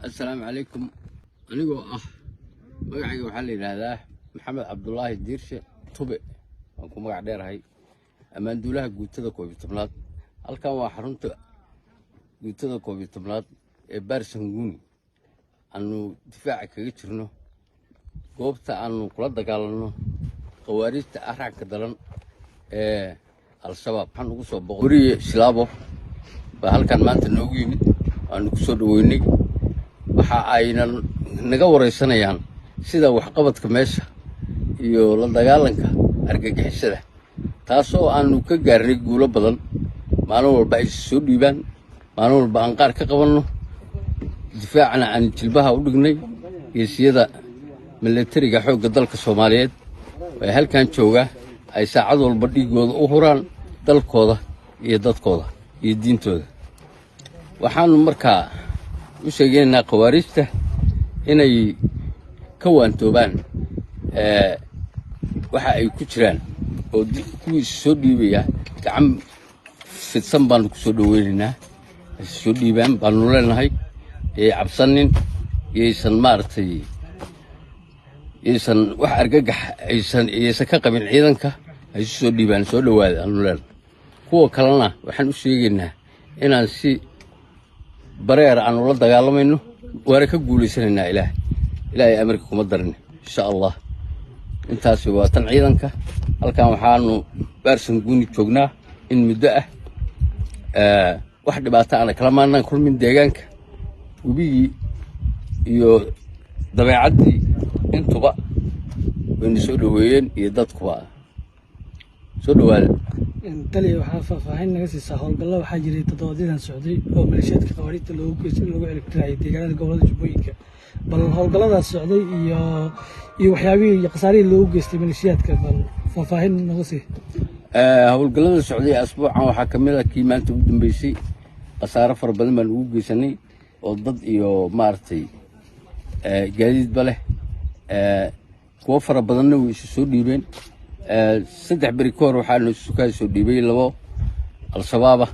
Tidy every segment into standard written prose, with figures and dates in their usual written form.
Assalaamu calaykum. Anigoo ah, magacayga waxaa la yidhaahdaa Maxamed Cabdulaahi Diirshe Tube, waan ku magac dheerahay, ammaanduulaha guutada 11aad. Halkan waa xarunta guutada 11aad ee Baarsanguuni aanu difaaca kaga jirno, goobta aanu kula dagaalanno khawaariijta arxanka daran ee Al-Shabaab. Waxaan ugu soo boqo weriye Shilaabo baa halkan maanta noogu yimid, waanu ku soo dhoweynay. Waxa ayna naga waraysanayaan sida waxqabadka meesha iyo la dagaalanka argagixisada, taasoo aanu ka gaarnay guulo badan. Maalin walba ay soo dhiibaan, maalin walba aan qaar ka qabanno, difaacna aan jilbaha u dhignay. Geesiyada milatariga xoogga dalka Soomaaliyeed ee halkan jooga ay saacad walba dhiigooda u huraan dalkooda iyo dadkooda iyo diintooda. Waxaanu markaa u sheegaynaa khawaariijta inay ka waantoobaan waxa ay ku jiraan, oo kuwii soo dhiibaya gacan fidsan baanu ku soo dhoweynaynaa. Soo dhiibaan baanu leenahay, yay cabsanin, yaysan maaragtay, yaysan wax argagax aysan yaysan ka qabin ciidanka. Ay isu soo dhiibaan, soo dhowaada aanu leenahay. Kuwa kalena waxaan u sheegaynaa inaan si bareer aanu la dagaalamayno, waana ka guulaysanaynaa. Ilaah, Ilaahay amarka kuma darin, insha Allah. Intaasi waa tan ciidanka. Halkan waxaanu Baarsanguuni joognaa in muddo ah, wax dhibaato ana kala maanaan kulmin. Deegaanka, webigii iyo dabeecaddii intuba wayna soo dhoweeyeen iyo dadkuba. Soo dhowaada. Taliya, waxaa faahfaahin naga siisaa howlgallo waxaa jiray toddobaadyadaan socday oo maleeshiyaadka khawaarijta loogu ciribtirayay deegaanada gobolada Jubbooyinka. Bal howlgalladaas socday iyo waxyaabihii iyo khasaarihii loogu geystay maleeshiyaadka, bal faahfaahin naga sii. Howlgallada socday asbuucan waxaa ka mid ah kii maanta ugu dambeysay. Khasaaro fara badan baan ugu geysanay oo dad iyo maaragtay gaadiidba leh. Kuwo fara badanna way isu soo dhiibeen. 3 beri ka hor waxaanu isu kaa soo dhiibay labo Al-Shabaaba.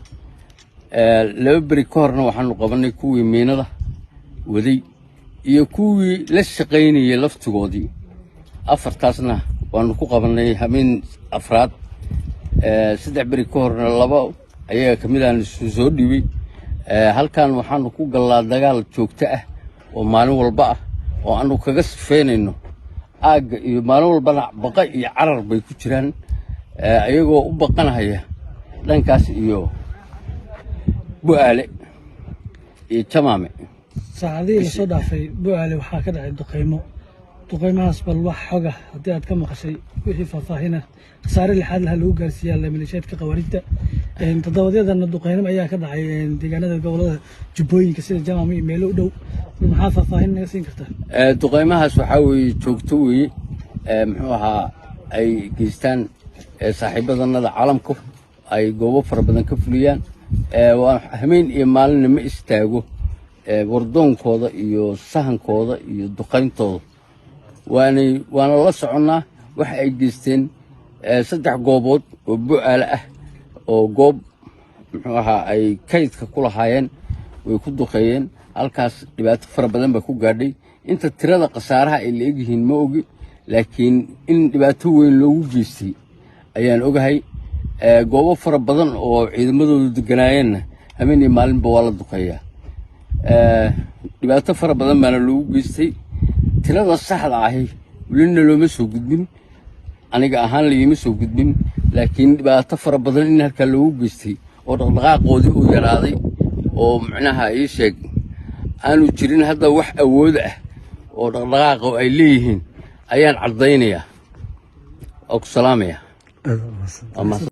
2 beri ka horna waxaanu qabanay kuwii miinada waday iyo kuwii la shaqaynayay laftigoodii. Afartaasna waanu ku qabanay habeen afraad. 3 beri ka horna labo ayaga ka mid aan isu soo dhiibay. Halkan waxaanu ku gallaa dagaal joogto ah oo maalin walba ah oo aanu kaga sifeynayno aagga, iyo maalin walbana baqa iyo carar bay ku jiraan, ayagoo u baqanahaya dhankaas iyo Bu-aale iyo Jamaame. Saacadihii lasoo dhaafay Bu-aale waxaa ka dhacay duqeymo. Duqeymahaas bal wax xoga haddii aad ka maqashay, wixii faahfaahina. Khasaare lixaad laha lagu gaarsiiyaa maleeshiyaadka khawaarijta. Toddobaadyadana duqeymo ayaa ka dhacay deegaanada gobolada Jubbooyinka sida Jamaame iyo meelo u dhow. Maxaa faahfaahin naga siin kartaa? Duqeymahaas waxaa weeye joogto weeye, muxuu ahaa, ay geystaan saaxiibadanada caalamku, ay goobo fara badan ka fuliyaan. Waa hameen iyo maalinna ma istaago wardoonkooda iyo sahankooda iyo duqayntooda. Waana la soconnaa waxa ay geysteen saddex goobood oo Bu-aale ah, oo goob muxuu ahaa ay kaydka ku lahaayeen way ku duqeeyeen. Halkaas dhibaato fara badan baa ku gaadhay. Inta tirada khasaaraha ay la egyihiin ma ogi, laakiin in dhibaato weyn loogu geystay ayaan ogahay. Goobo fara badan oo ciidamadoodu deganaayeenna habeen iyo maalinba waa la duqeeyaa. Dhibaato fara badan baana loogu geystay. Tirada saxda ahi welina looma soo gudbin, aniga ahaan laiima soo gudbin, laakiin dhibaato fara badan in halkaa loogu geystay oo dhaqdhaqaaqoodii uu yaraaday, oo macnaha ii sheeg aanu jirin hadda wax awood ah oo dhaqdhaqaaqa oo ay leeyihiin ayaan caddaynayaa oo ku salaamaya. Waa mahadsan.